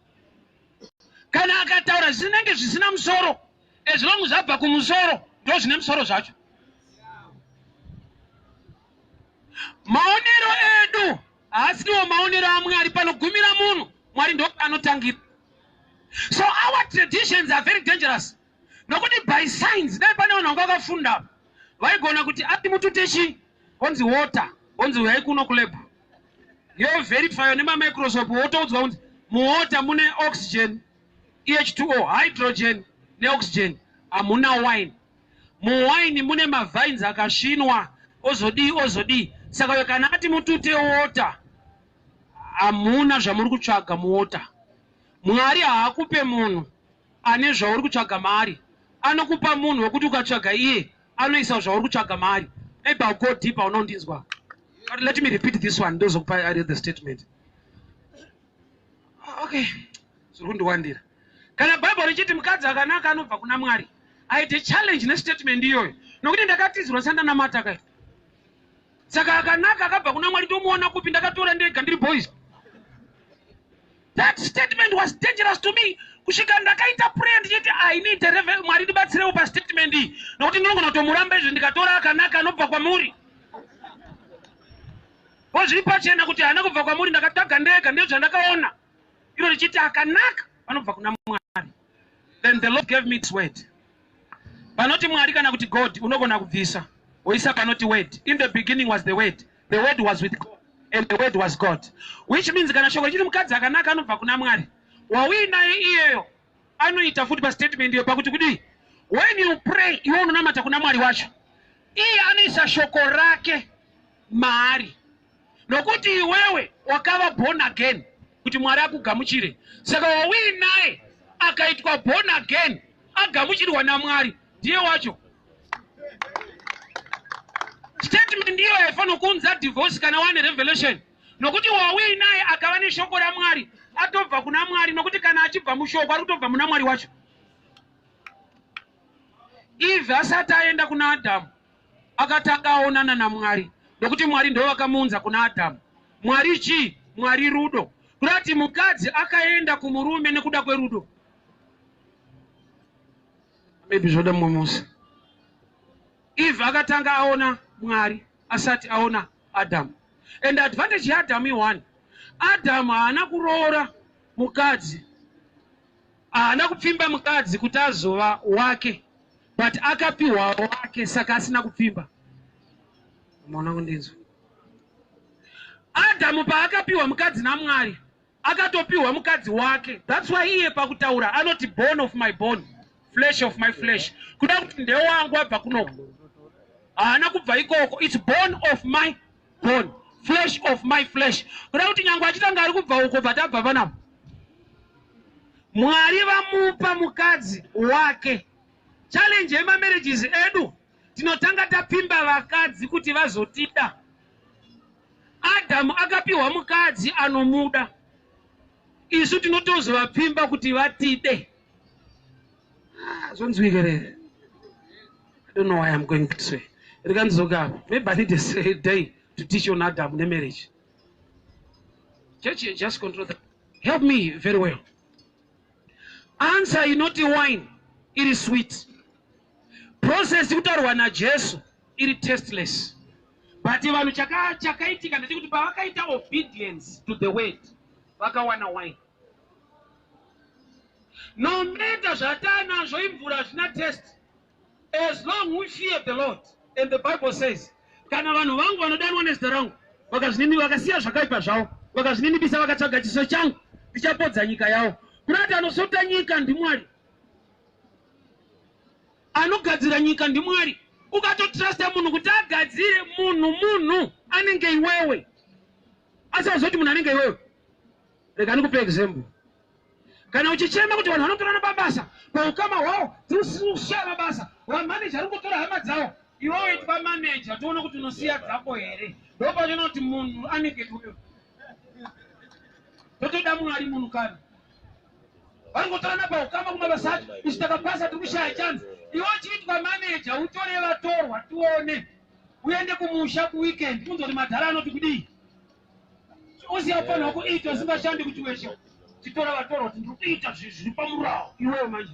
Kana akataura zvinenge zvisina musoro, as long zvabva kumusoro, ndo zvine musoro zvacho. Maonero edu haasiriwo maonero aMwari. Panogumira munhu, Mwari ndo anotangira. So our traditions are very dangerous. Nokuti by science, dai pane vanhu vanga vakafunda vaigona kuti ati mutute chi onzi water, onzi uyai kuno kulab. Yo verify nemamicroscope wotoudzwa kunzi muwater mune oxygen, H2O, hydrogen neoxygen, hamuna wine. Muwine mune mavines akasvinwa, ozodii ozodii. Saka kana ati mutute water, hamuna zvamuri kutsvaga muwater. Mwari haakupe munhu ane zvauri kutsvaga maari. Anokupa munhu wekuti ukatsvaga iye anoisa zvauri kutsvaga maari. Maybe I'll go deeper unondinzwa. But let me repeat this one ndozokupa I read the statement. Okay, zviri kundiwandira. Kana Bhaibheri richiti mukadzi akanaka anobva kuna Mwari, I had a challenge nestatement iyoyo nokuti ndakatizirwa sandanamata kai. Saka akanaka akabva kuna Mwari ndomuona kupi? Ndakatora ndega ndiri boys. That statement was dangerous to me. Kusvika ndakaita prayer ndichiti I need a revel Mwari ndibatsirewo pastatement iyi nokuti ndinogona kutomuramba izvi ndikatora akanaka anobva kwamuri. Ko zviri pachena kuti haana kubva kwamuri, ndakatsvaga ndega ndezvandakaona. Iro richiti akanaka anobva kuna Mwari. Then the Lord gave me this word. Panoti Mwari kana kuti God unogona kubvisa woisa panoti word. In the beginning was the word. The word was with God and the word was God. Which means kana shoko richiti mukadzi akanaka anobva kuna Mwari, wauinaye iyeyo anoita futi pastatement iyo pakuti kudii? When you pray, iwe unonamata kuna Mwari wacho. Iye anoisa shoko rake maari. Nokuti iwewe wakava born again kuti Mwari akugamuchire. Saka wauinaye akaitwa born again, agamuchirwa naMwari, ndiye wacho. Statement iyo yaifanira kuunza divorce kana wane revelation. Nokuti wauinaye akava neshoko raMwari, atobva kuna Mwari, nokuti kana achibva mushoko ari kutobva muna Mwari wacho. Eve asati aenda kuna Adhamu, akatanga aonana naMwari, nokuti Mwari ndo vakamuunza kuna Adhamu. Mwari chii? Mwari rudo. Kurati mukadzi akaenda kumurume nekuda kwerudo. Maybe zvoda mumwe musi. Eve akatanga aona Mwari asati aona Adhamu. And advantage yaAdhamu i1. Adhamu haana kuroora mukadzi, haana kupfimba mukadzi kuti azova wake, but akapiwa wake, saka asina kupfimba. Maona kundinzwa? Adhamu paakapiwa mukadzi naMwari, akatopiwa mukadzi wake. That's why iye pakutaura anoti bone of my bone, flesh of my flesh, kuda kuti ndewangu abva kunoku. Haana kubva ikoko. It's bone of my bone, flesh of my flesh. Kuda kuti nyange achitanga ari kubva uko, bva tabva panapa. Mwari vamupa mukadzi wake. Challenge yemamarriages edu, tinotanga tapfimba vakadzi kuti vazotida. Adhamu akapiwa mukadzi anomuda, isu tinotozovapfimba kuti vatide. Ah, zvonzwike here? I don't know why I'm going this way. Rikanzoka apa. Maybe I need a day to teach on Adam nemarriage. Church, just control that. Help me very well. Answer inoti wine iri sweet. Process kutaurwa naJesu iri tasteless. But vanhu chakaitika ndechekuti pavakaita obedience to the word, vakawana wine. No matter zvatanazvo, imvura, hazvina taste as long we fear the Lord. And the Bible says, kana vanhu vangu vanodanwa nezita rangu vakazvinini, vakasiya zvakaipa zvavo, vakazvininipisa, vakatsvaga chiso changu, ndichapodza nyika yavo. Kurati anosota nyika ndiMwari, anogadzira nyika ndiMwari. Ukatotrusta munhu kuti agadzire, munhu anenge iwewe, asi azoti munhu anenge iwewe. Rega ndikupe example. Kana uchichema kuti vanhu vanotorana pabasa, paukama hwavo, tiri kushaya mabasa, vamaneja ari kungotora hama dzavo, iwewe itwa maneja tione kuti unosiya dzako here. Ndopachiona kuti munhu anenge iwewe. Totoda Mwari. Munhu kana varingotorana paukama kumabasa acho, isu takapasa, tiri kushaya chance. Iwe uchiitwa maneja, utore vatorwa tione. Uende kumusha kuweekend, unzoti madhara anoti kudii. Usiya ufanira kuita usingashandi kuchiwesha, chitora vatorwa kuti ndiri kuita zviri pamurawo. Iwewe manje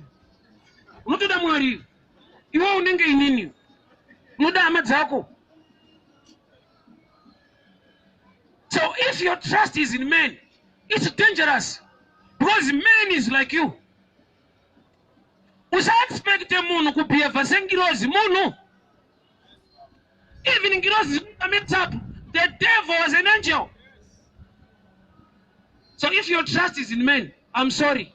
unotoda Mwari. Iwe unenge inini, unoda hama dzako. So if your trust is in men, it's dangerous, because man is like you. Usaexpecte munhu kubehava sengirozi. Munhu, even ngirozi messed up. The devil was an angel. So if your trust is in men, I'm sorry,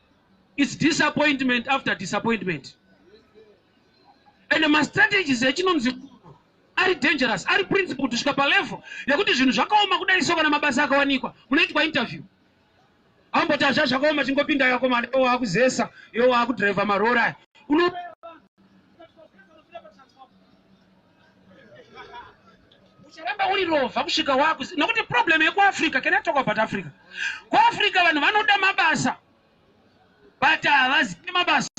it's disappointment after disappointment. And mastrategies echinonzi ari dangerous, ari principle kusvika palevel yekuti zvinhu zvakaoma kudai so, kana mabasa akawanikwa, munoitwa interview, amboti hazva zvakaoma, chingopinda yakomana, iwe waakuzesa, iwe waakudhiraivha marori aya. Ucharamba uri rovha kusvika wakuzi, nokuti problem yekuAfrica, can I talk about Africa? KuAfrica vanhu vanoda mabasa but havazivi mabasa.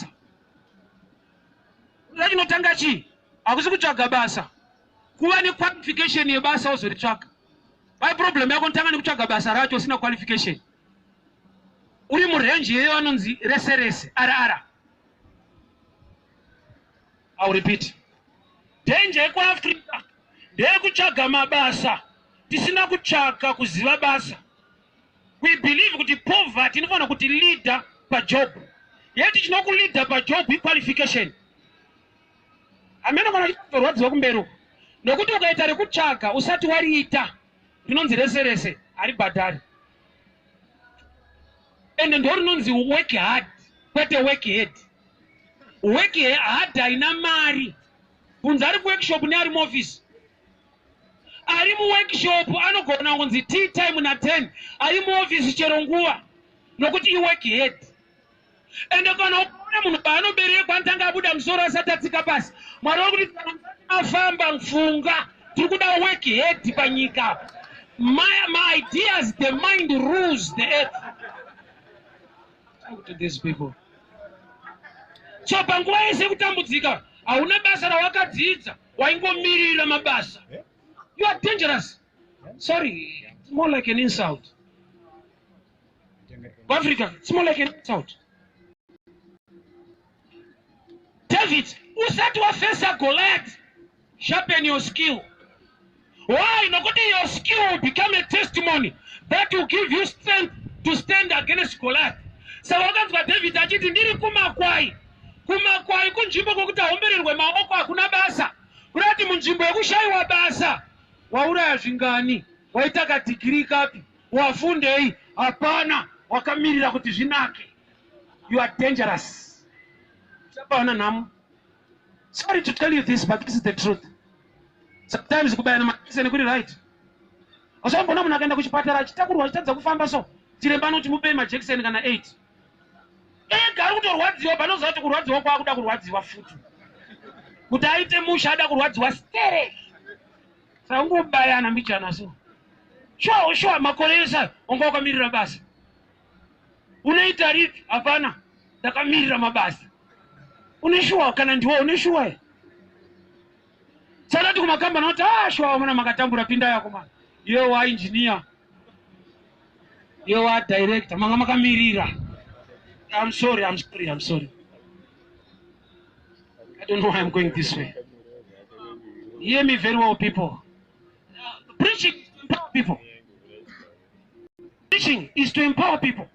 Chinotanga chii? Hakusi kutsvaga basa, kuva nequalification yebasa uzoritsvaga. Vai problem yako notanga nekutsvaga basa racho usina qualification, uri murange yeyo anonzi rese rese rr. I'll repeat, danger yekuAfrica ndeyekutsvaga mabasa tisina kutsvaka kuziva basa. We believe kuti poverty inofanira kuti leader pajob yeti. Chinokuleada pajob iqualification. Hamene kana chitorwadziwa kumberi uko, nokuti ukaita rekutsvaga usati wariita, rinonzi rese rese, haribhadhari. Ende ndo rinonzi work hard, kwete work head. Work hard haina mari. Kunzi ari kuworkshop neari muofisi, ari muworkshop anogona kunzi tea time na10, ari muofisi chero nguva, nokuti iwork head. Ende kana ukaona munhu paanoberekwa anotanga abuda musoro asati atsika pasi. Mwari wakuti kana musati mafamba, mfunga tiri kuda work head panyika. My ideas, the mind rules the earth. Talk to these people. So panguva yese yekutambudzika, hauna basa rawakadzidza, waingomirira mabasa. You are dangerous. Sorry, it's more like an insult. Africa, it's more like an insult. David, usati wafesa Goliath, sharpen your skill. Why? Nokuti your skill will become a testimony that will give you strength to stand against Goliath. Saka wakanzwa David achiti, "Ndiri kumakwai." Kumakwai kunzvimbo kwokuti aombererwe maoko, hakuna basa. Kurati munzvimbo yekushayiwa basa, wauraya zvingani, waita kadegree kapi, wafundei, hapana, wakamirira kuti zvinake. You are dangerous. Uchapaona nhamo. Sorry to tell you this, but this is the truth. Sometimes kubayana majekiseni kuri right. Usambona munhu akaenda kuchipatara achitakurwa achitadza kufamba so chiremba anoti mupei majekiseni kana 8. Ega ari kutorwadziwa panoziva kuti kurwadziwa kwaakuda kurwadziwa futi. Kuti aite musha ada kurwadziwa stereki. Saka ungobayana mbichana so. Shuwa shuwa makore ese wanga wakamirira basa. Unoita ripi? Hapana. Ndakamirira mabasa. Une shuwa kana ndiwo une shuwa. Saka ti kumakambani vati ah shuwa muna makatambura pinda yako mwana. Iwe wa engineer. Iwe wa director manga makamirira. I'm sorry, I'm sorry, I'm sorry. I don't know why I'm going this way. Hear me very well, people. Preaching empower people. Preaching is to empower people,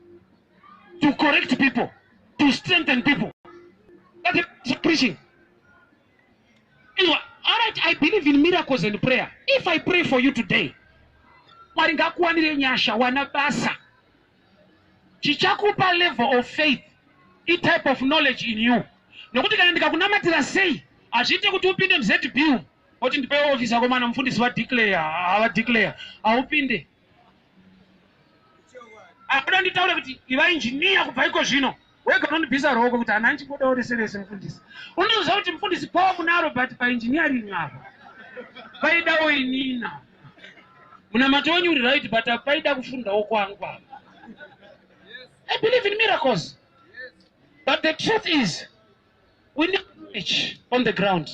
to correct people, to strengthen people. That is preaching. Anyway, all right, I believe in miracles and prayer. If I pray for you today, Mwari ngakuwanire nyasha wana basa. Chichakupa level of faith, i type of knowledge in you. Nokuti kana ndikakunamatira sei, hazviite kuti upinde muZB oti ndipe office akomana mufundisi vadeclare, havadeclare, haupinde. Akuda nditaure kuti iva engineer kubva iko zvino. Wega unondibvisa ruoko kuti hana ndichingodawo rese rese mufundisi. Unoziva kuti mufundisi power munaro but paengineering apa paidawo inina. Munamato wenyu uri right but paida kufundawo kwangu apa. I believe in miracles. But the truth is, we need knowledge on the ground.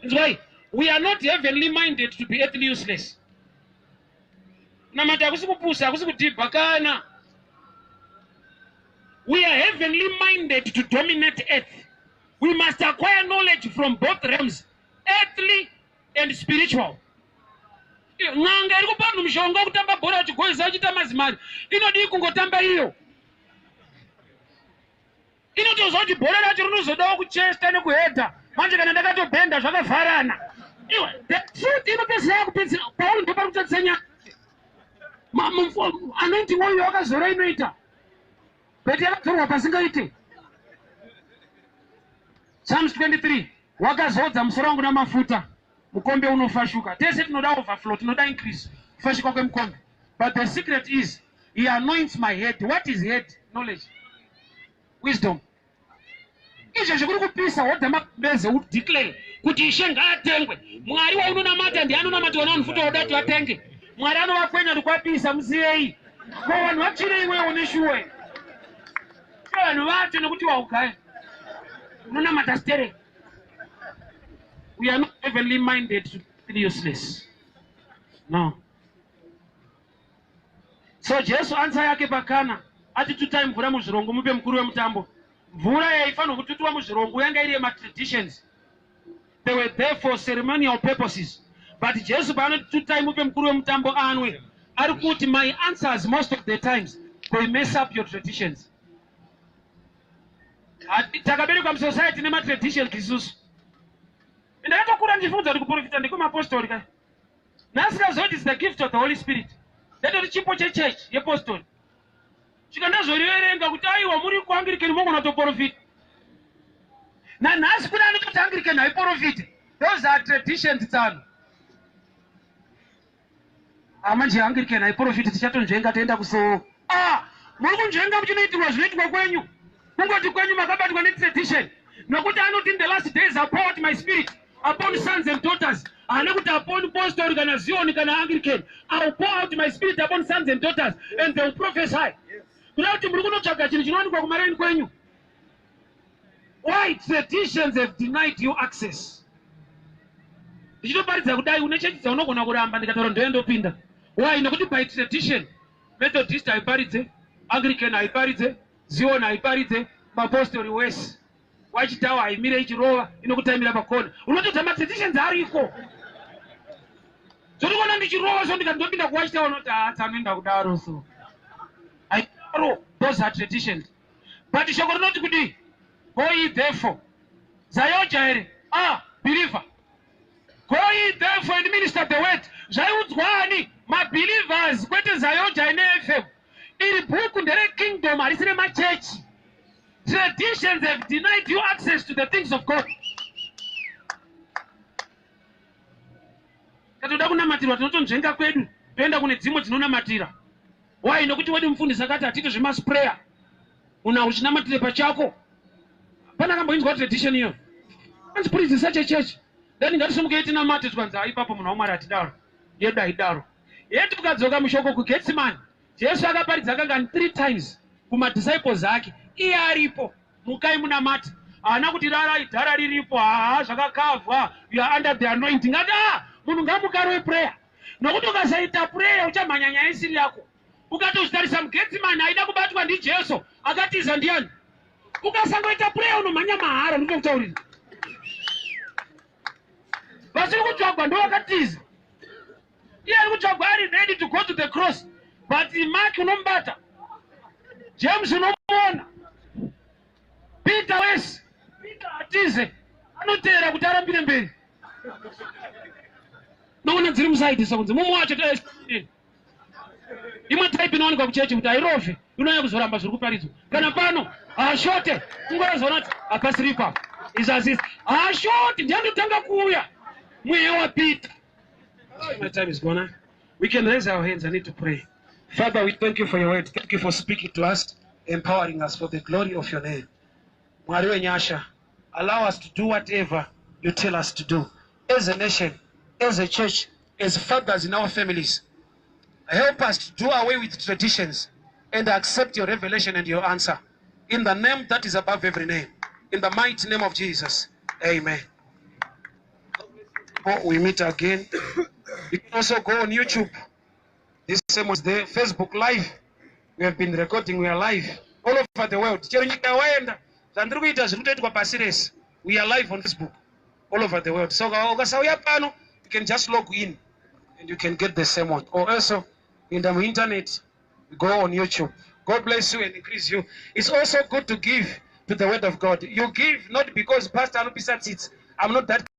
That's why we are not heavenly minded to be earthly useless. Namata hakusi kupusa, hakusi kudhibha kana. We are heavenly minded to dominate earth. We must acquire knowledge from both realms, earthly and spiritual. N'anga iri kupa vanhu mushonga wekutamba bhora vachigoisa vachiita mazimari inodii kungotamba iyo? Inotoziva kuti bhora racho rinozodawo kuchesta nekuhedha manje kana ndakatobhenda zvakavharana. Iwe, the truth inopedzisira yakupedzisira. Paul ndopari kutadzisa nyaya. Anointing oil wakazora inoita beti yakadzorwa pasingaite. Psalms 23 wakazodza musoro wangu namafuta mukombe unofashuka. Tese tinoda overflow, tinoda increase kufashuka kwemukombe, but the secret is he anoints my head. What is head? Knowledge, wisdom. Izvezvi kuri kupisa hodha magumbeze udeclare kuti ishe ngaatengwe. Mwari waunonamata ndiye anonamatwa navanhu futi woda kuti vatenge. Mwari anovakwenya kuti kwapisa musiyei. Ko vanhu vatsvire iwewe une shuwa here? Vanhu vacho nekuti waugaya unonamata stereki. We are not heavenly minded to be useless. No. So Jesu answer yake pakana ati tutai mvura muzvirongo mupe mukuru wemutambo. Mvura yaifanirwa kututiwa muzvirongo yanga iri yematraditions. They were there for ceremonial purposes. But Jesu paanoti tutai mupe mukuru wemutambo anwe, ari kuti my answers most of the times they mess up your traditions. Takaberekwa musociety nematraditions isusu. Ndakatokura ndichifunza kuti kuprofita ndekumapostori ka. Nhasi ndazoti it's the gift of the Holy Spirit. Ndatori chipo chechurch yepostori. Svika ndazoriverenga kuti aiwa muri kuAnglican mogona kutoprofita. Nanhasi kune anototi Anglican haiprofite. Those are traditions tsano. Ah, manje Anglican haiprofite tichatonzvenga toenda kusowo. Ah, muri kunzvenga muchinoitirwa zvinoitwa kwenyu. Kungoti kwenyu makabatwa netradition. Nokuti anoti in the last days I pour out my spirit upon sons and daughters. Haana kuti upon postori kana Zion kana Anglican. I will pour out my spirit upon sons and daughters and they will prophesy. Kuda kuti muri kunotsvaga chinhu chinowanikwa kumareni kwenyu. Why traditions have denied you access. Ndichitoparidza kudai une chechi dzaunogona kuramba ndikataura ndoya ndopinda. Why? Nekuti by tradition Methodist haiparidze, Anglican haiparidze, Zion haiparidze, mapostori wese. Watchtower haimire ichirova inokutaimira pakona. Unotodza matraditions ariko. Zvotikuona ndichirova so ndikati ndopinda kuWatchtower unoti ah tsanoenda kudaro so. Haidaro, those are traditions. But shoko rinoti kudii? Go ye therefore. Zayoja here? Ah, believer. Go ye therefore and minister the word. Zvaiudzwa ani? Mabelievers kwete Zayoja ine FM. Iri bhuku ndere kingdom harisi remachechi. Traditions have denied you access to the things of God. Toda kunamatirwa, tinotonzvenga kwedu, toenda kune dzimwe dzinonamatira. Why? Nokuti wedu mufundisi akati hatiti zvemasprayer, munhu auchinamatire pachako. Pana akamboinzwa tradition iyo? Anzi, "Please, such a church, then ngatisimukei tinamate." Tikanzi, "Ipapo munhu waMwari, hatidaro, yedu haidaro." Yeti tukadzoka mushoko kuGetsimani, Jesu akaparidza kangani? Three times kumadisciples ake, iye aripo. "Mukai munamate." Haana kuti, "Rarai, dhara riripo, haa, zvakakavhwa, you are under the anointing." Ati, "A munhu ngamukarwe prayer," nokuti ukasaita prayer uchamhanya nyaya isiri yako. Ukatozvitarisa muGetsimani, aida kubatwa ndiJesu akatiza ndiani? Ukasangoita prayer unomhanya mahara. Ndinokutaurira, vasiri kutsvagwa ndo vakatiza. Iye ari kutsvagwa ari ready to go to the cross, but Mark unomubata, James unomuona, Peter wese. Peter atize, anoteera kuti arambire mberi. Noona dziri musaidi sokunzi mumwe wacho. Imwe type inowanikwa kuchechi kuti hairofi, inouya kuzoramba zviri kuparidzwa. Kana pano haashote, kungozoona kuti hapasiri ipapo, izvi hazisi, haashoti, ndiandotanga kuuya mweya waPeter. My time is gone. We can raise our hands. I need to pray. Father, we thank you for your word. Thank you for speaking to us, empowering us for the glory of your name. Mwari wenyasha, allow us to do whatever you tell us to do as a nation, as a church, as fathers in our families. Help us to do away with traditions and accept your revelation and your answer. In the name that is above every name. In the mighty name of Jesus. Amen. We meet again. You can also go on YouTube. This same was there. Facebook Live. We have been recording. We are live all over the world. Chero nyika waenda, zvandiri kuita zviri kutoitwa pasi rese. We are live on Facebook all over the world. So ukasauya pano, you can just log in and you can get the same one. Or also in the internet, go on YouTube. God bless you and increase you. It's also good to give to the word of God. You give not because pastor anopisa tsitsi. I'm not that